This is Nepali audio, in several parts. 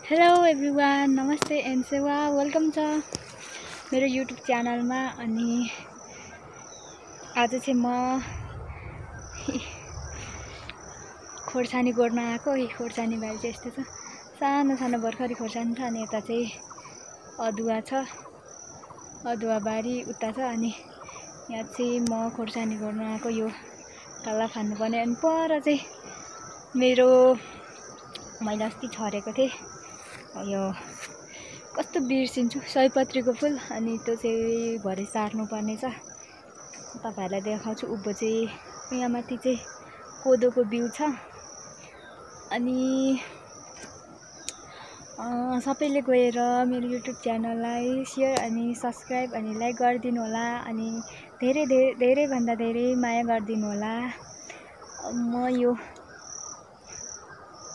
हेलो एभ्रिवान, नमस्ते एन्ड सेवा वेलकम छ मेरो युट्युब च्यानलमा। अनि आज चाहिँ म खोर्सानी गोड्न आएको। यी खोर्सानी बारी चाहिँ यस्तो छ, सानो सानो भर्खरै खोर्सानी छ। अनि यता चाहिँ अदुवा छ, अदुवा बारी उता छ। अनि यहाँ चाहिँ म खोर्सानी गोड्न आएको। यो काला फान्नुपर्ने। अनि पर चाहिँ मेरो मैले अस्ति छरेको थिएँ, यो कस्तो बिर्सिन्छु, सयपत्रीको फुल। अनि त्यो चाहिँ भरे सार्नुपर्ने छ, तपाईँहरूलाई देखाउँछु। उँभो चाहिँ यहाँ माथि चाहिँ कोदोको बिउ छ। अनि सबैले गएर मेरो युट्युब च्यानललाई सेयर अनि सब्सक्राइब अनि लाइक गरिदिनु होला। अनि धेरैभन्दा धेरै माया गरिदिनु होला। म यो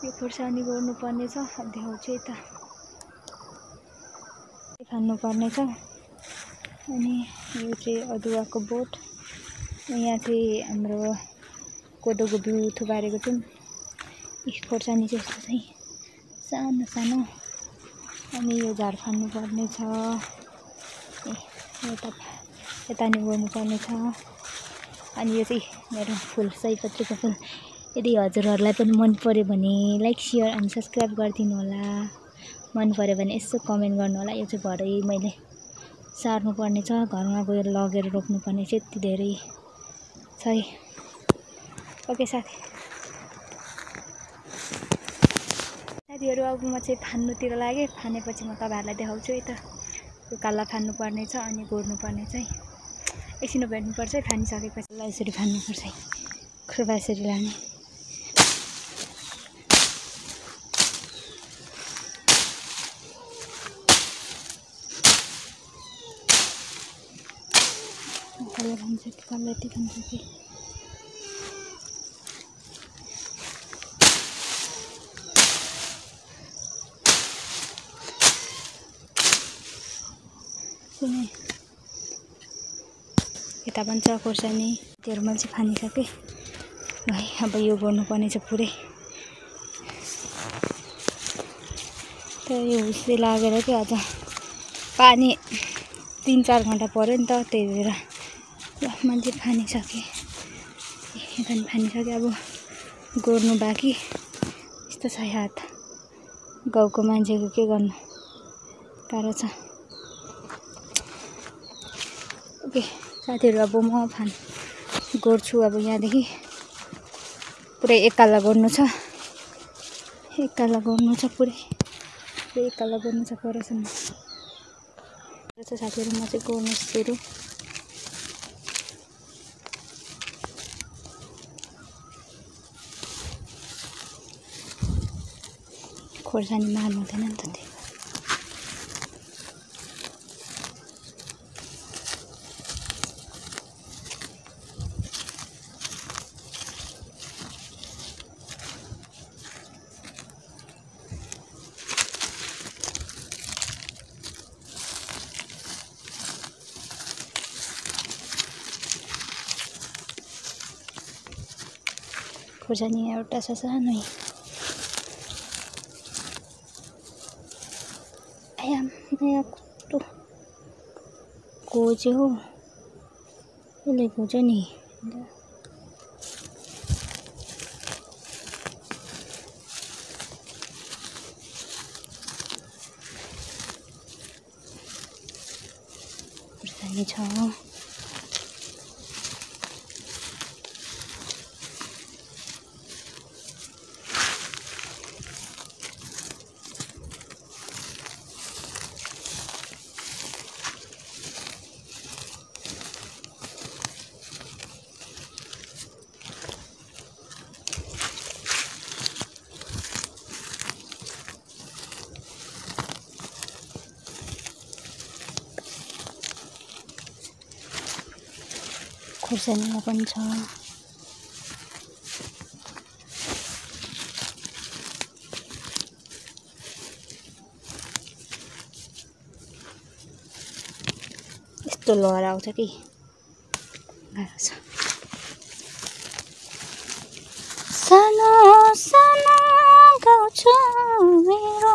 खोर्सानी गोड्नुपर्ने छ, देखाउँछु यता खानुपर्ने छ। अनि यो चाहिँ अदुवाको बोट। यहाँ चाहिँ हाम्रो कोदोको बिउ थुपारेको छौँ। खोर्सानी चाहिँ यस्तो चाहिँ सानो सानो। अनि यो झार फान्नुपर्ने छ, यता नि गोड्नुपर्ने छ। अनि यो चाहिँ मेरो फुल, सयपत्रीको फुल। यदि हजुरहरूलाई पनि मन पर्यो भने लाइक सेयर अनि सब्सक्राइब गरिदिनु होला। मन पर्यो भने यसो कमेन्ट गर्नु होला। यो चाहिँ भरे मैले सार्नुपर्ने छ, घरमा गएर लगेर रोप्नुपर्ने छ। यति धेरै छ है। ओके साथीहरू, अब म चाहिँ फान्नुतिर लागेँ। फानेपछि म तपाईँहरूलाई देखाउँछु। यता यो काला फान्नुपर्ने छ अनि गोड्नुपर्ने चाहिँ एकछिन भेट्नुपर्छ है। फानिसकेपछि यसरी फान्नुपर्छ है, खुर्पा यसरी लाने। कसले खान्छ कि कसले यति खान्छ कि। यता पनि छ खोर्सानी। त्योहरू मैले चाहिँ फानिसकेँ है। अब यो गर्नुपर्ने छ पुरै। यो हुस्से लागेर कि आज पानी 3-4 घन्टा पऱ्यो नि त, त्यही भएर मान्छे फानिसकेँ। यता पनि फानिसकेँ। अब गोड्नु बाँकी। यस्तो छ हात। गाउँको मान्छेको के गर्नु, गाह्रो छ। ओके साथीहरू, अब म गोड्छु। अब यहाँदेखि पुरै एकाला गोड्नु छ, एकाला गोड्नु छ, पुरै एकाला गोड्नु छ परसम्म। साथीहरू, म चाहिँ गोड्नु सुरु। खोर्सानी मार्नु हुँदैन नि त, त्यही खोर्सानी एउटा छ सानो। यहाँ कस्तो खोज्यो हो, यसले खोज्यो नि। खोर्सानी छ। खोर्सानीमा पनि छ। यस्तो लहरा आउँछ कि गाह्रो छ। सानो सानो गाउँ छ मेरो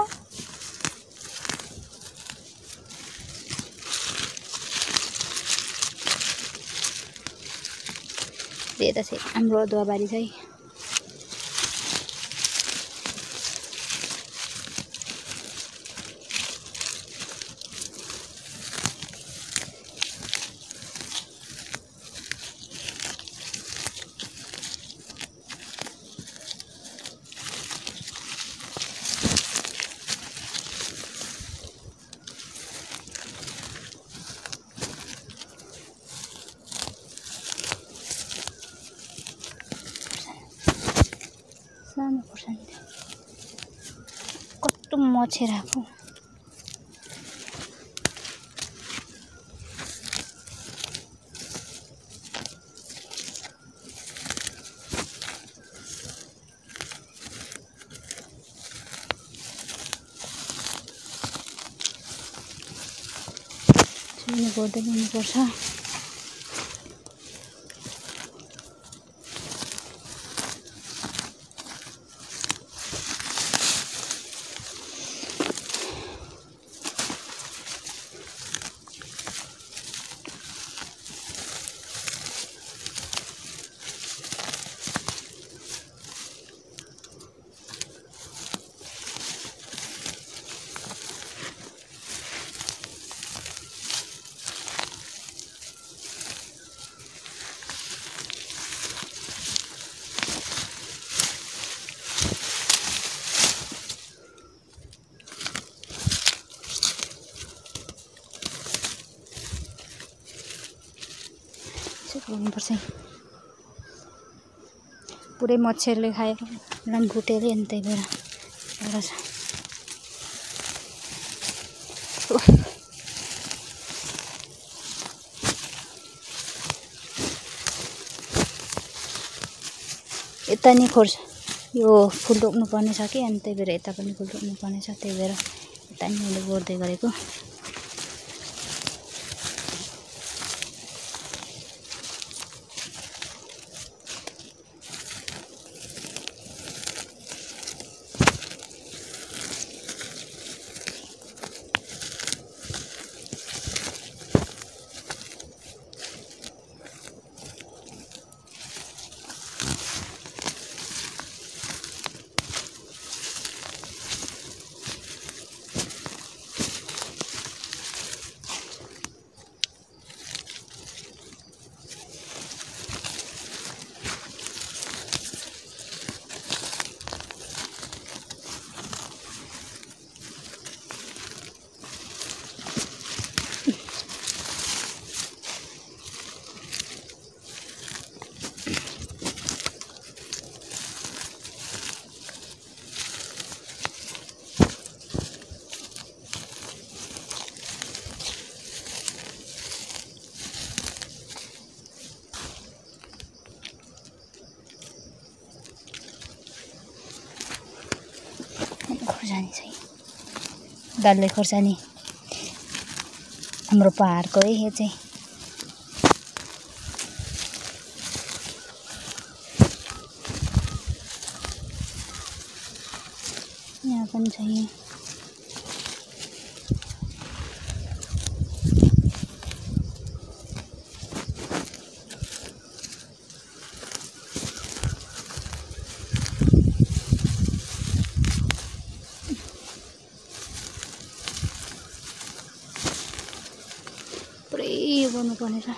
यता चाहिँ हाम्रो अदुवाबारी चाहिँ सानो खोर्सानी कस्तो मछेर आएको छुनु गर्दै ल्याउनुपर्छ गर्नुपर्छ पुरै मच्छरले खायो लामखुट्टेले अनि त्यही भएर यता नि खोर्छ यो फुल रोप्नु पर्ने छ कि अनि त्यही भएर यता पनि फुल रोप्नु पर्ने छ त्यही भएर यता नि मैले गोड्दै गरेको खोर्सानी चाहिँ डल्ले खोर्सानी हाम्रो पहाडको है यो चाहिँ यहाँ पनि छ यहाँ पुरै यो गर्नुपर्ने छ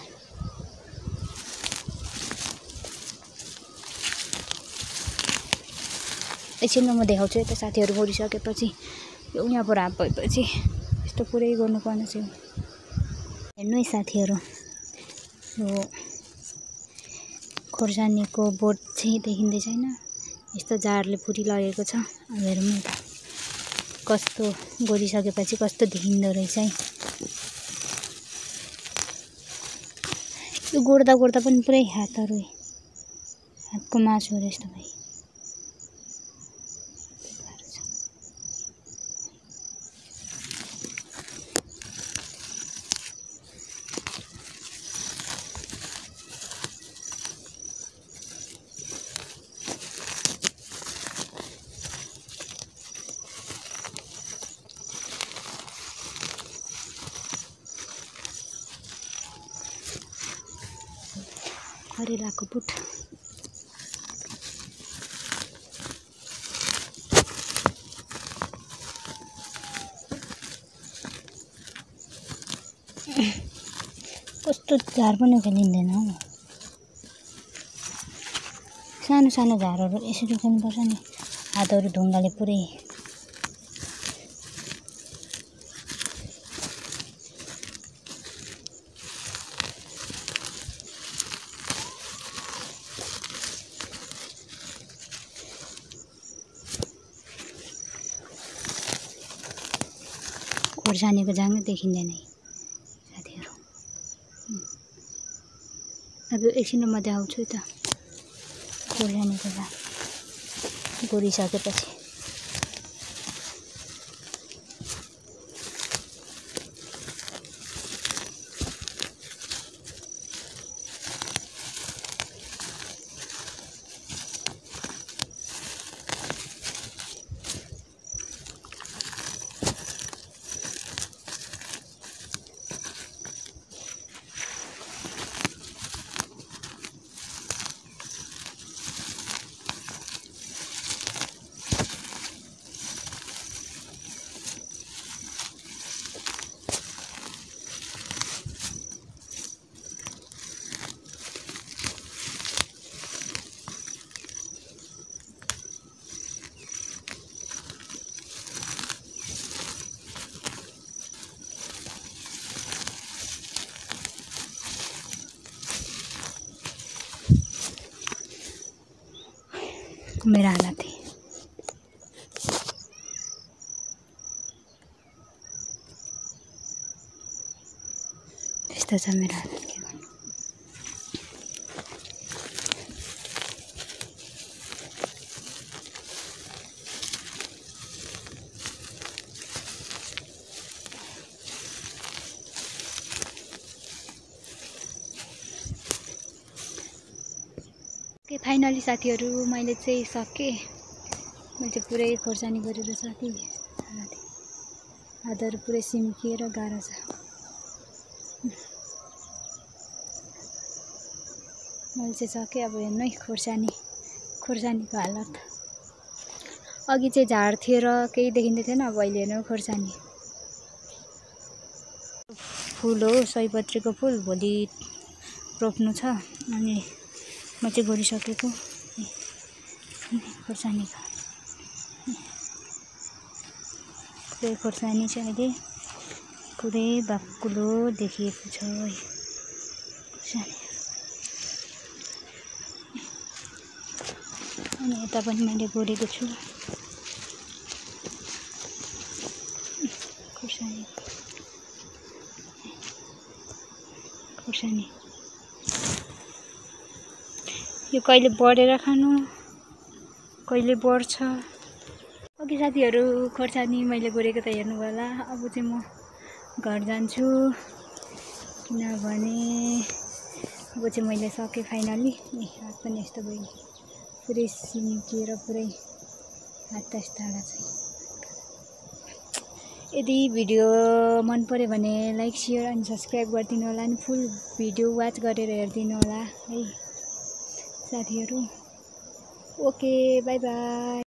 एकछिनमा म देखाउँछु यता साथीहरू गरिसकेपछि यो यहाँबाट हाफ भएपछि यस्तो पुरै गर्नुपर्ने छ हेर्नु है साथीहरू यो खोर्सानीको बोट चाहिँ देखिँदै छैन यस्तो जाडले पुरिरहेको छ अब हेरौँ न कस्तो गरिसकेपछि कस्तो देखिँदो रहेछ है यो गोड्दा गोड्दा पनि पुरै हातको मासुहरू यस्तो भयो करेलाको बुट कस्तो झार पनि खेलिँदैन हौ। सानो सानो झारहरू यसरी उखाल्नुपर्छ नि, हातहरू ढुङ्गाले पुरै। खोर्सानीको जाँग देखिँदैन है साथीहरू। अब एकछिनमा म देखाउँछु त खोर्सानीको जाँग गोडिसकेपछि। मेरा हालत है। त्यस्तो छ मेरो हालत, के गर्नु। के फाइनली साथीहरू मैले चाहिँ सकेँ। मैले चाहिँ पुरै खोर्सानी गरेर सकेँ। हातहरू पुरै सिम्किएर गाह्रो छ। मैले चाहिँ सकेँ। अब हेर्नु है खोर्सानीको हालत। अघि चाहिँ झार थियो र केही देखिँदै थिएन, अब अहिले हेर्नु खोर्सानी। फुल हो सयपत्रीको फुल, भोलि रोप्नु छ। अनि म चाहिँ गरिसकेको खोर्सानीको। पुरै खोर्सानी चाहिँ अहिले पुरै बाक्लो देखिएको छ है खोर्सानी। अनि यता पनि मैले गोडेको छु खोर्सानी। यो कहिले बढेर खानु, कहिले बढ्छ। ओके साथीहरू, खोर्सानी मैले गोडेको त हेर्नु होला। अब चाहिँ म घर जान्छु, किनभने अब चाहिँ मैले सकेँ फाइनली। हात पनि यस्तो भयो, पुरै सिम्किएर पुरै हात त यस्तो हाल्छ। यदि भिडियो मन पर्यो भने लाइक शेयर अनि सब्सक्राइब गरिदिनु होला। अनि फुल भिडियो वाच गरेर हेरिदिनु होला है साथीहरू। Okay, by by.